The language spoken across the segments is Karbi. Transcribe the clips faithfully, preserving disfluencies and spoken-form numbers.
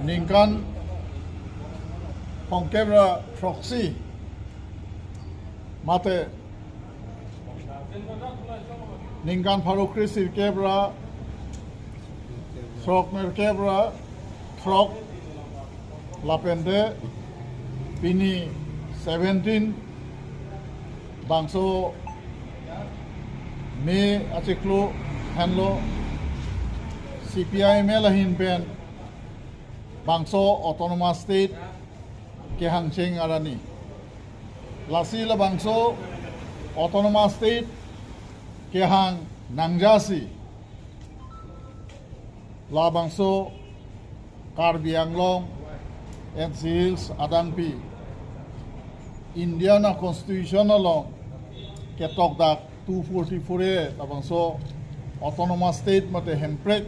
Ningkan phongkep ra throksi mate ningkan pharo kre sirkep ra throk nerkep ra throk lapente pini seventeen bangso May achiklo henlo C P I M L ahin pen bangso autonomous state kehangcheng arani. Lasi labangso autonomous state kehang nangjasi labangso Karbi Anglong N C Hills adangpi Indian a constitution along ketok dak two forty-four A labangso autonomous state mate hemprek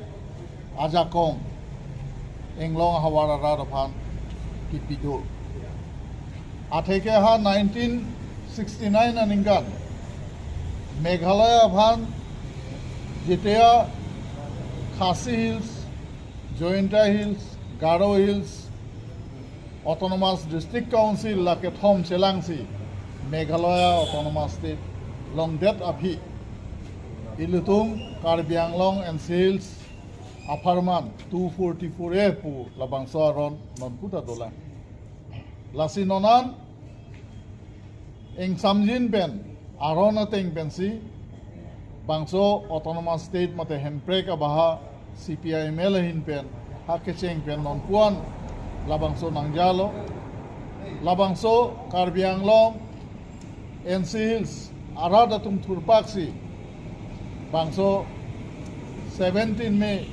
ajakong inglong ahavar arat aphan kipido. Atheke ha nineteen sixty-nine aningkan Meghalaya aphan jetia Khasi Hills, Jaintia Hills, Garo Hills, Autonomous District Council la kethom chelangsi Meghalaya Autonomous State longdet aphi ilitum Karbi Anglong N C Hills apharman two forty-four A pu labangso aron non puta dolang. Lasi non an ingsamjin pen aron ateng pensi bangso autonomous state mate hemprek abaha C P I M L ahin pen ha kecheng pen non puan labangso nangjalo. Labangso Karbi Anglong N C Hills arat atum thurpaksi bangso seventeen May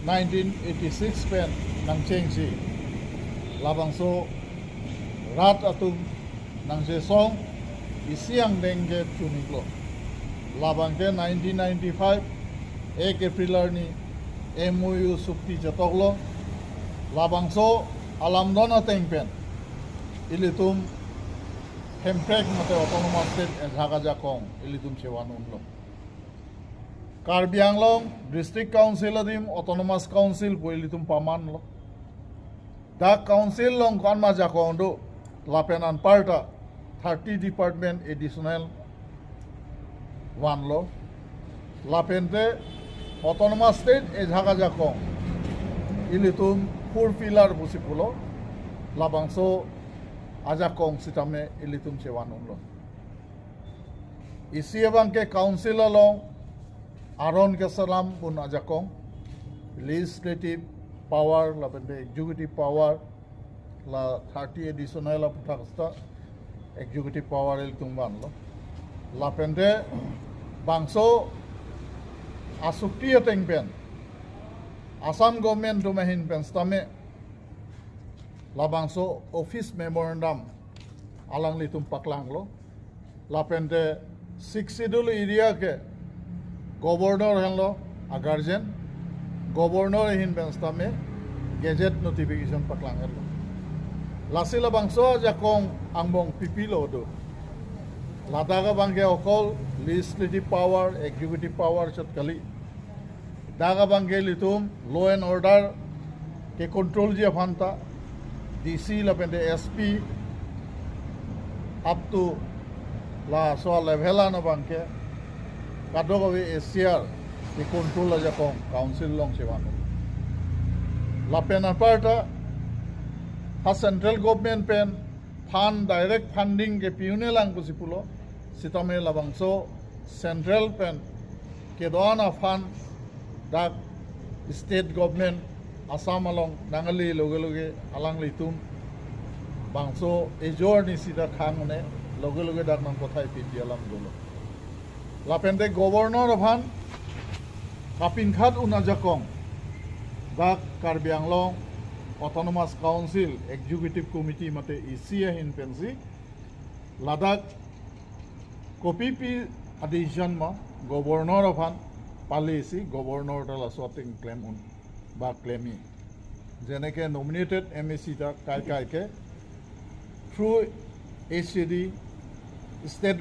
nineteen eighty-six pen nangchengsi labangso rat atum nangchesong isi angdeng ke chuniklo. Labang ke nineteen ninety-five ek April arni M O U sukti chetoklo. Labangso alamdon ateng pen ilitum hemprek mate autonomous state ejak ajakong ilitum chevan unlo. Karbi Anglong District Council adim Autonomous Council pu ilitum pamanlo. Dak council along ko-an ma ajakong do, lapen anparta thirty department additional vanlo. Lapente autonomous state ejak ajakong ilitum four pillar pusi pulo, labangso ajakong sitame ilitum chevan unlo. Isi abang ke council along aron keselam pun ajakong, legislative power lapente executive power, la thirty additional aputhak seta executive power ilitum vanlo. Lapente bangso asukti ateng pen Assam government atum ahin pen sitame labangso office memorandum alanglitum paklanglo. Lapente Sixth Schedule area ke governor henlo a guardian. Governor ahin pen sitame gazette notification paklang henlo. Lasi labangso ajakong angbong pipilo do. Ladak abang ke okol legislative power, executive power chot kali. Dak abang ke ilitum law and order ke controlji aphanta D C lapente S P up to laso level an abang ke kadokave A C R ke control ajakong council along chevan. Lapen anparta ha central government pen fund, direct funding ke pi-un-e lang pusi pulo, sitame labangso central pen kedo-an a fund dak state government Assam along nangali loge loge alanglitum bangso ejor ni sita khang un-e loge loge dak nangkothai piti alam dolo. Lapente governor aphan kapinkhat un ajakong dak Karbi Anglong Autonomous Council Executive Committee mate E C ahin pensi ladak kopipi a-decision ma governor aphan palisi, governor ta laso ateng klem un ba klem-i. Jeneke nominated M A C ta kai kai ke through H A D state